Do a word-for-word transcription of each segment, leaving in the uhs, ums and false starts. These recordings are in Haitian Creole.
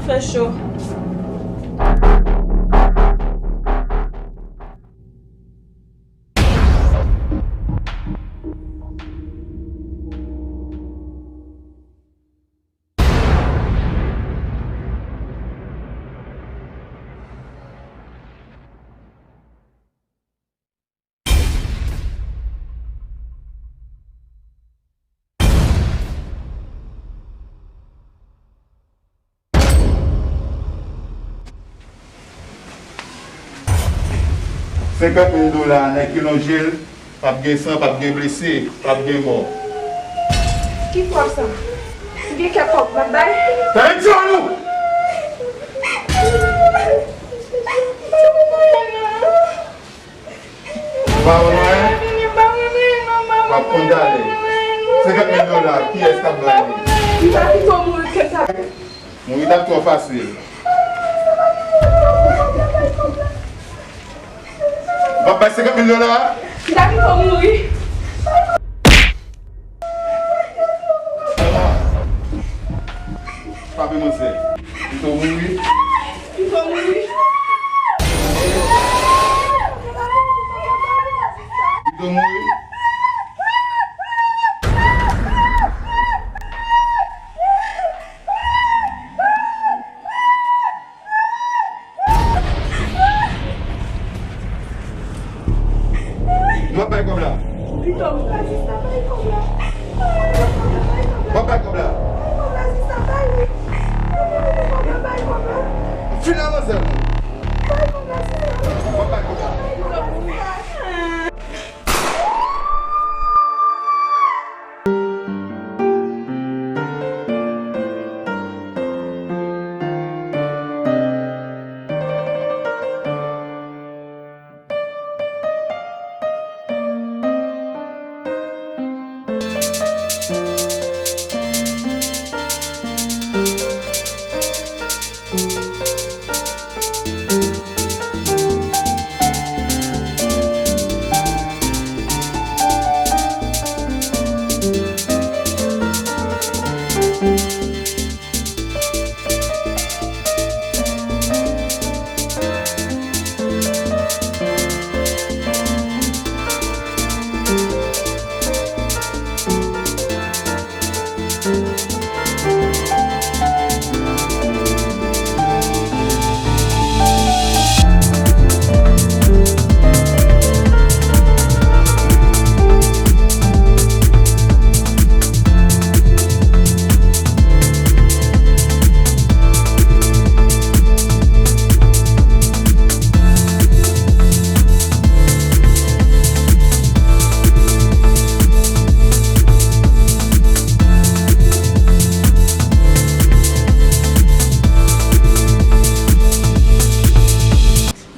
Fè cho. Senkant mil dola, nèg ki lonje l, p ap gen san, p ap gen blese, p ap gen mò. Ki kòb sa? Si gen kèk kòb, m ap bay. Tande ti anou! Ou pa wè mwen? W ap konn talè. Senkant mil dola, kiyès k ap bay li? Li pa pito mouri ke sa. Mouri t ap twò fasil. Ou p ap bay senkant mil dola a? Li pa pito mouri. Frape manzè. Pito mouri. Pito mouri. Pito mouri. Nou ap bay kòb la. Pito m. W ap bay kòb la. Fini ak manzè. W ap bay kòb la.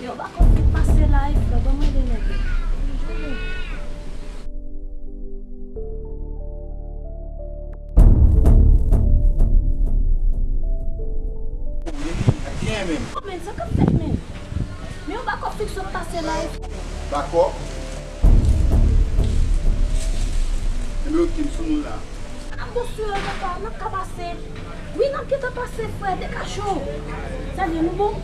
Yo, bako fin pase la, e frè, ban mwen de nèg yo. Oh, men, sa k ap fèt, men? Men yon bako fin sot pase la, e frè. Bako? Nimewo ki m sou nou la. N ap bon sou yo, papa, n ap ka pase. Wi, n ap gentan pase, frè, dekache w. Sa vle, nou bon?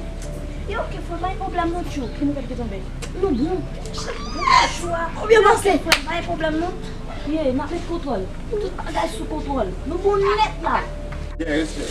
E oke, frè, pa gen pwoblèm non, tchou. Ki nou pèt gentan fè? Nou bon. Dekache w a. Konbyen pase? Frè, pa gen pwoblèm non. Ye, n ap met kontwòl. Tout bagay sou kontwòl. Nou bon nèt la. Gen respè.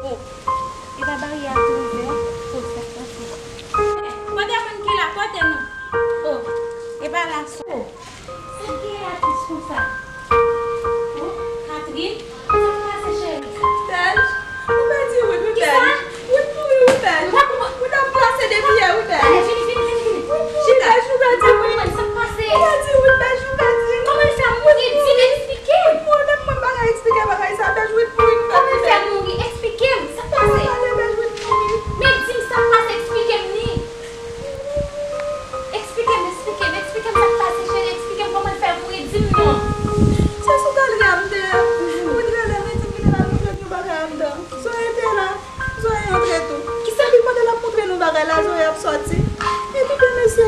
Oh, e pa baryè a ki ouvè? Oh, sa k pase? Kote moun ki la? Kote nou? Oh, e pa la sou. Sa k genyen atris konsa? Oh, Catherine, sa k pase, cheri? Bèj, ou pèdi Wood, wi, Bèj. Kisa? Wood mouri, wi, Bèj. Wood ap plase depi yè, wi, Bèj. Ale, vini, vini, vini, vini. Chita. Bèj, ou pèdi Wood. Sa k pase? Ou pèdi Wood, Bèj, ou pèdi. Kòman l fè mouri? Di m, eksplike m. Wood mouri, menm mwen m pa ka eksplike bagay sa, Bèj, Wood mouri, nou pèdi Bèj. Kòman l fè mouri? Eksplike m. Sa k pase? Pale, Bèj, Wood mouri. Men di m sa k pase, eksplike m li. Eksplike m, eksplike m, eksplike m sa k pase, cheri, eksplike m kòman l fè mouri, di m non. Se sou galri a m te ye. Wood rele m, li di m ki te pral montre m yon bagay anndan. Zoe te la, Zoe antre tou. Kisa? Epi pandan l ap montre nou bagay la, Zoe ap sòti. Epi de mesye,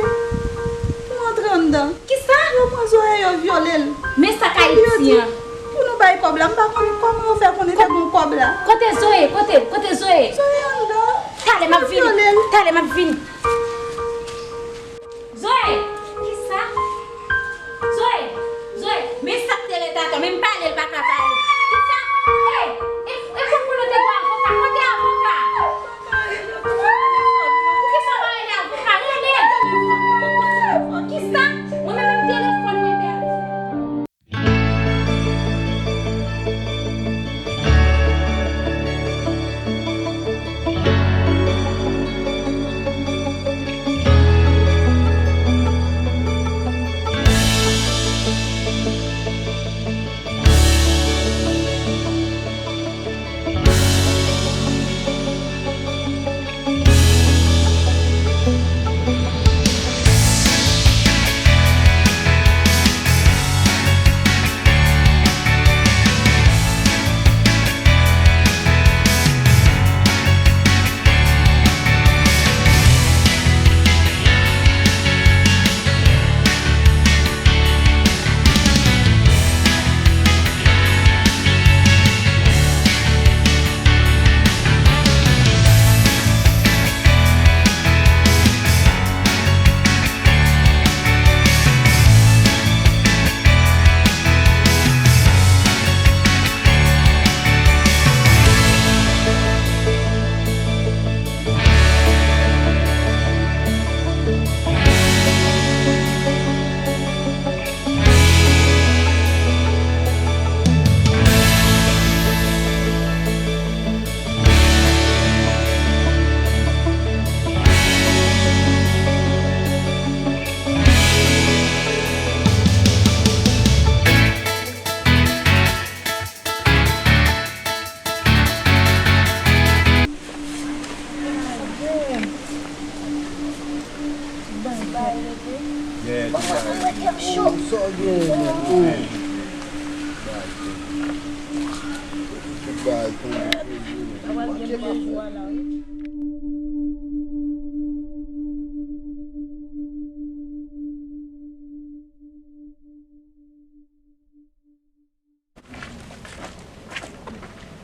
nou antre anndan. Kisa? Yo pran Zoe, yo vyole l. Men sa k Ayiti an. Pou nou bay kòb la, m pa konn kòman yo fè konnen te gen kòb la. Kote Zoe? Kote? Kote Zoe? Zoe anndan. Talè m ap vini. Talè m ap vini. Zoe! Kisa? Zoe! Zoe! Men sa k te ret atò, men m pale, l pa ka pale. Kisa? Ey! E, e kòm pou nou te gwo avoka, kote avoka? Poukisa w pa rele avoka? Rele! Kisa? Mwen menm, menm telefòn mwen pèdi.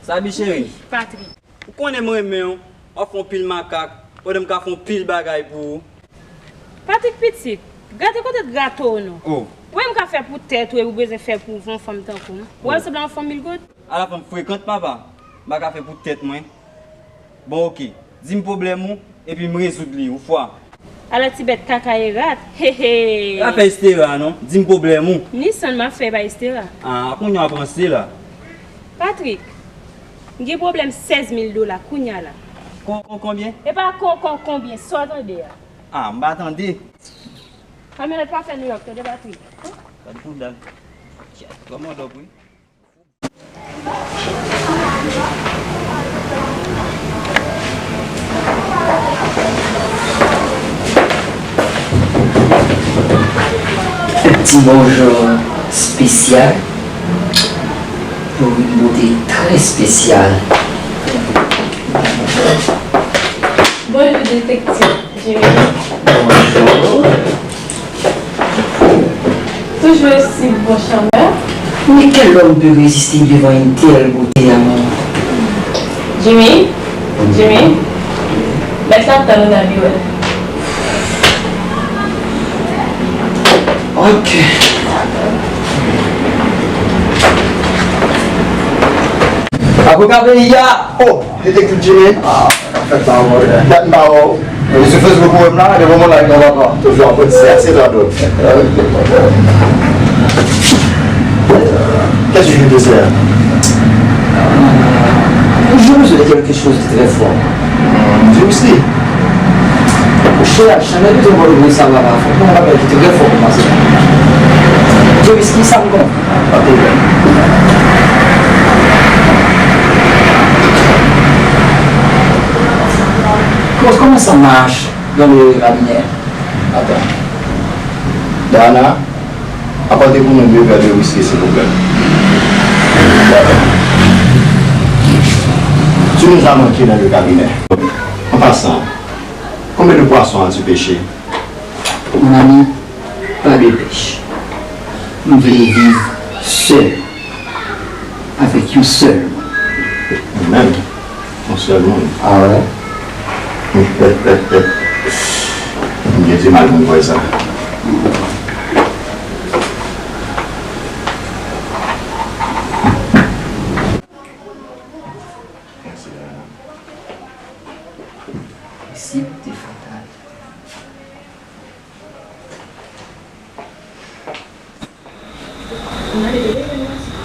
Sabi cheri. Patrick. Ou konnen m renmen w, w ap fè yon pil makak, pandan m ka fè yon pil bagay pou ou. Patrick pitit, gade kote t grato w non. Oh. Ou menm ka fè pou tèt ou epi ou bezwen fè pou yon fanm tankou m. Ou wè l sanble yon fanm mil goud? Ala fanm frekant papa, m pa ka fè pou tèt mwen. Bon oke, di m pwoblèm ou, epi m rezoud li yon fwa. Ala ti bèt kaka e rat, hehe. E pa fè Estera non, di m pwoblèm ou. Ni san m ap fè pa Estera. Ah, kounye a w ap ranse la. Patrick, m gen pwoblèm sèz mil dola kounye a la. Kon, kon, konbyen? E pa kon, kon, konbyen, sa w tande a. Ah, m pa tande. Kamyonèt pa fè Nouyòk, tande Patrick. Gade pou dam. Kòmandan wi. Ti bonjou espesyal pou yon bote trè espesyal. Bonjou, detektiv. Jimmy. Bonjou. Toujou osi bon chanmè. Men quel homme peut résister devant une telle beauté, à moi? Jimmy, Jimmy, mèt la ap tann ou nan biwo l. Ok. Avoka peyi a! Oh, Detektiv Jimmy. Ah, sa k ap fèt la, mwen? Dat m pa wè w. Li sou Facebook ou wè m la, devan mwen like nan papa. Toujou ap wè ti sè a, se dwa dòt. Qu'est-ce que je te sers? Je vous ai quelque chose de très fort. Dieu aussi. Chè, chanèl YouTube mwen ouvri sa la, la. Fòk mwen rapèl ki te trè fò kòmanse. Joe Whisky, sa m konn. Pa pwoblèm. Kòman, kòman sa mach dans le cabinet? Attends. Dana, apportez pour nous deux verres de whisky, s'il vous plaît. Tu nous as manqué dans le cabinet. En passant, combien de poissons as-tu pêché? Mon ami, pas de pêche. M vle viv sèl, avèk yon sèl moun. Ou menm? Yon sèl moun? Ah ouais? M gen di mal pou m kwè sa. Mèsi, Dana. Mèsi pou te fatal.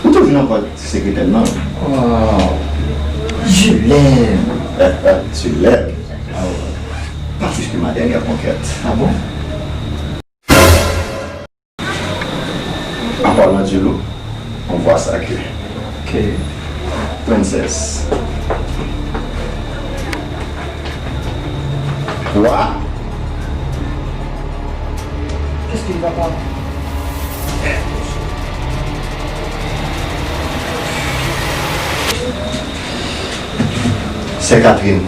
Ou toujou nan pòt sekretè m nan. Oh, je l'aime. Tu l'aimes. Pas plus que ma dernière conquête. Ah bon? En parlant du loup, on voit ça que. Ok. Princess. Quoi? Qu'est-ce qu'il va pas? C'est Catherine.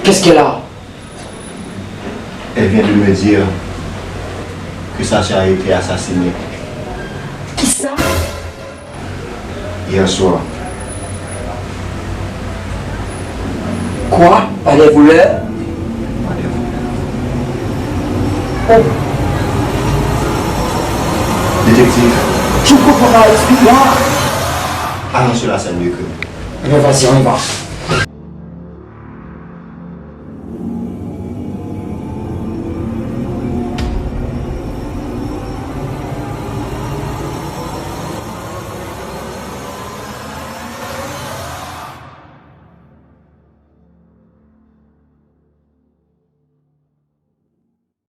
Qu'est-ce qu'elle a? Elle vient de me dire que sa sœur a été assassinée. Kisa? Hier soir. Quoi? Par des voleurs? Par des voleurs. Oh. Détective. Je ne comprends pas, explique-moi. Allons sur la scène du crime. Eh bien, vas-y, on y va.